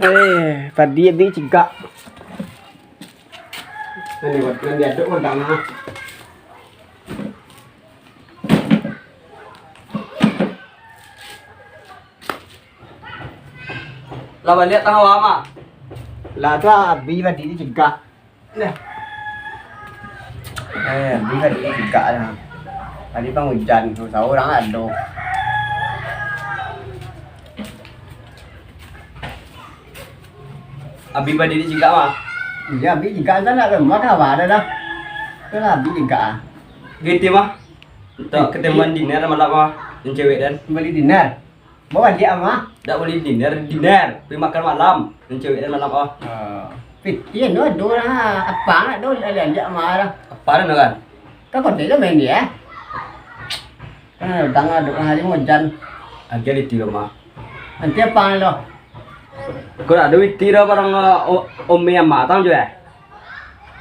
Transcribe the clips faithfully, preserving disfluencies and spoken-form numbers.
Eh, padi abih cigak. Nan di, nan diadok kan tanah. Lah baliak tangah awak, Mak. Lah tu abih padi ni cigak. Nah. Eh, abih padi ni cigak lah. Tadi pangujan tu, sahur urang ado. Abih padi ni cigak, Mak. Iyo, abih cigak tu nak rumah kawan dah. Tu lah abih cigak ah. Gitu, Mak. Untuak ketemuan dinner malam, Mak. Nan cewek den. Bali dinner. Bawa dia mah. Dak bali dinner, dinner. Pai makan malam. Nan cewek den malam, Mak. Oh. Piti anu ado lah. Apa nak ado liak-liak mah lah. Apa dah kan? Kau konten lo main dia. Kan ado dang ado hari hujan. Agak di tiro mah. Nanti apa lo? Kau ado witi dah barang, eh, o-, ome amak tang jo, eh?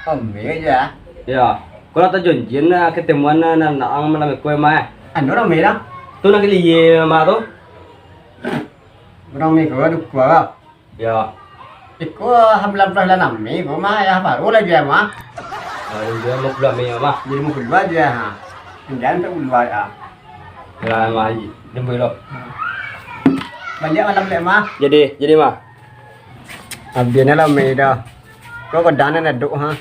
Ome jo, ah. Yo. Kau lah tajonjian, eh, ketemuan, eh, nan, nan malam iko, eh, mah, eh? Anu rame dah. Tu nan kelie mah tu. Urang ni kau ado kuah. Yo. Iko hambulan pulang lah nami, ko mah, ya, baru lagi, ya, mah. Oh, dia mau pulang ni, ya, mah. Jadi mau keluar dia, ha. Jangan tak keluar, ya. Ya, mah, Haji. Jemput lo. Baliak malam lek, mah. Jadi, jadi, mah. Abih lah, mah, dah. Kau kadang nak duduk, ha.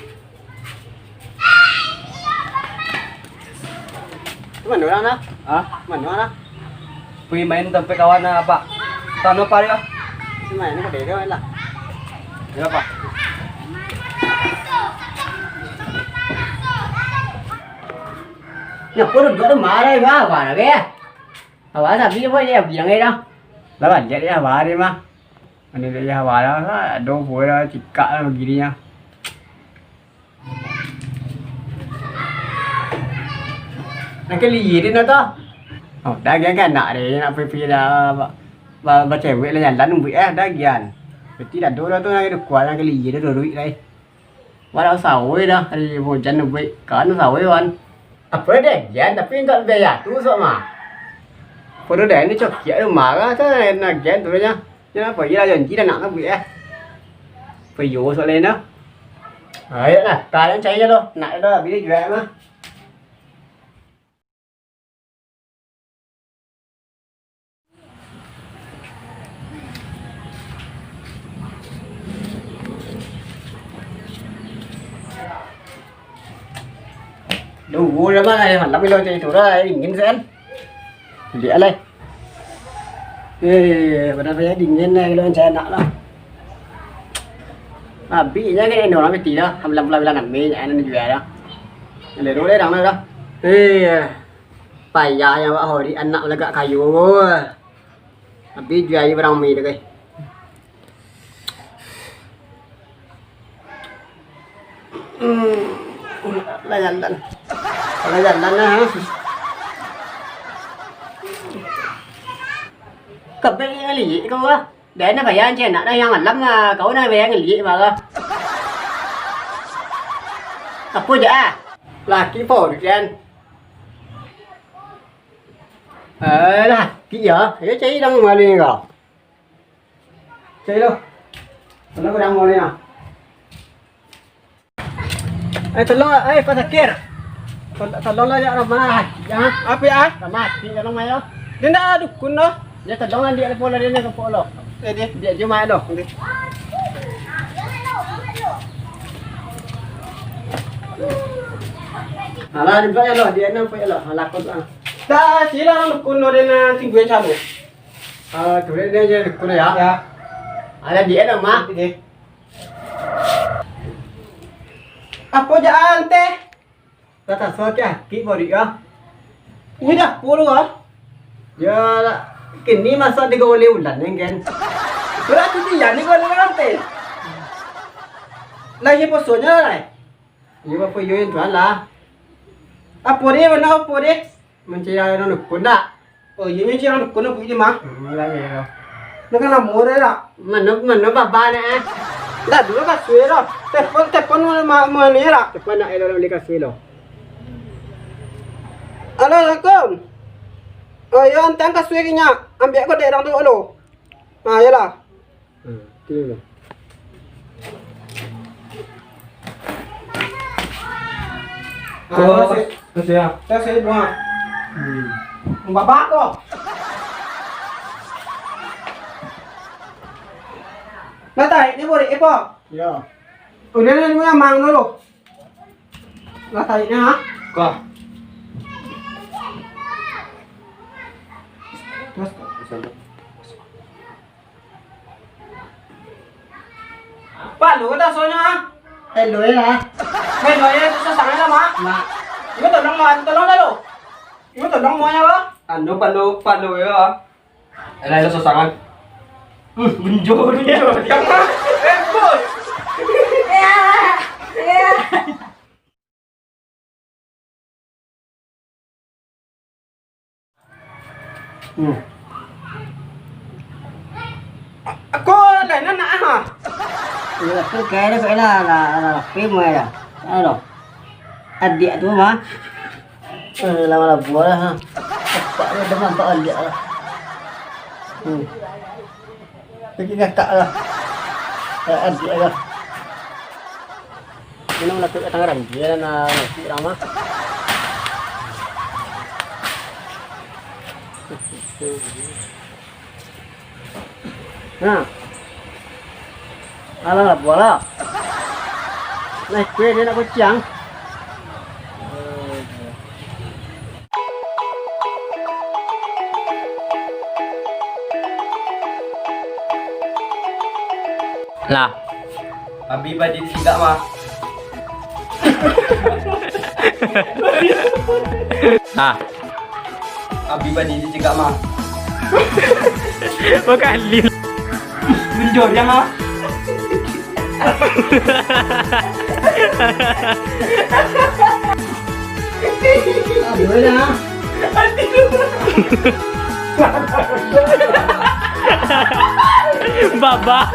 Mano urang nah? Hah? Mano urang nah? Pai main tampek kawan nah, Pak. Tano apa dia? Si main ni kadai dia lah. Ya, Pak. Ya, kau duduk tu marah, Pak. Apa lagi? Awak sabi apa dia bilang dia dah. Lah, banyak dia, apa dia mah? Mano dia, apa dah, ado buah dah, cikak lah bagininyo. Nan kelie den tu. Oh, dah gian kan nak deh, nak pai-pai dah ba-, ba-, bacewek lah jalan umbuik eh, dah gian. Berarti dah tu dah tu nan keduo nan kelie tu duduik lai. Walau sawoi dah, hari hujan umbuik, kan sawoi wan. Apa dah gian, tapi enggak biaya tu sok mah. Podo dah ni cokiak tu marah tu, nak gian tu nya. Yo, pai lah janji dah nak ka buek eh. Pai yo soalnyo. Ayo lah, kalian cari lo. Nak dah bini jual mah. Duo lah mah, malam bilo cari tu lah, dingin sen. Liek alai. Eh, padahal payah dingin lah, kalau mancai anak lah. Abih nyo kan endo urang mati dah, hambulan pulang bilang nami, nyo nan jual dah. Lero deh dang lah dah. Eh, payah nyo awak horik anak malagak kayo. Abih jual aia barang mi tu, guys. Hmm. Lah jalan. Lah jalan lah. Kabek yang liek kau ah. Dah nak bayar cik nak dah yang malam lah. Kau nak bayar ngeliek marah. Apa je ah? Laki pun kan. Eh, laki ya. Dia cari dalam maling kau. Cari lo. Tolong kurang mau ni ah. Eh, tolong, eh, Pak Sakir. Tol-, tolonglah ya, ramah hati, ya. Apa ya? Ramah hati, tolong, ayo. Dia ndak dukun doh. Dia tolong, dia telepon dia ni, telepon lo. Eh, dia. Dia je main doh. Dia. Alah, dia buat ya lo, dia nampak ya lo. Alah, kau tu, ah. Dah, sila orang dukun doh, dia nak tinggal calo. Ah, tu dia je dukun ya. Ya. Ada dia nama. Dia. Apo jaan teh? Lah taso ka aki baru ah. Ini dapur ah. Yo lah, kini masak tigo baleh bulan ni kan. Berarti dia ni baleh bulan teh. Lah iyo posonyo lah. Iyo apo iyo yang tuan lah. Apo dia, mana apo dia? Mancari anak dukun dak? Oh, iyo, nyo cik anu kono bui di mah. Hmm, lah, iyo. Nak kan lamo dah, dak? Mano, mano baba nak, eh? Dah dulu kasui dah. Telepon, telepon ma-, ma-, mano dak? Telepon nak elo nak beli kasui lo. Halo, assalamualaikum. Oh, iyo, antaan kasui ka nyo. Ambiak ko dek urang tu lo. Ha, iyolah. Hmm. Kilo lah. Ah, ko, terus, terus ya. Terus ya, bunga. Hmm. Bapak ko. Nah, tarik ni, bulik, eh, po? Ya. Udah, ni, ni, mang dulu. Lah, taiknyo, ha? Kah. Terus. Pak, lu kan dasonyo, ha? Eh, lu lah. Main lu aja, susah sangat lah, Mak. Mak. Ibu tolong, Mak. Tolong dah, lu. Ibu tolong, maunya, Pak. Anu, Pak, lu, Pak, lu, ya. Elah, elah, sosangan. Hmm, bunjo, bunjo. Eh, bos. Iya, iya. Hmm. Aku lain anak ah. Iya, aku kaya dah, kaya lah, lah, lah, lah, film ya. Aduh. Adiak tu mah. Eh, lama lah buah lah, ha. Nampak dia dah nampak adiak lah. Hmm. Lagi kakak lah. Eh, adiak lah. Minum lah tu, tangan dia nak nasi ramah. Nah. Alah, lah, bualah. Nah, kue dia nak kuciang. Lah. Abi badi sigak mah. Ah. Abi badi di cigak mah. Bakali. Bunjo dia mah. Aduh lah. Bye-bye.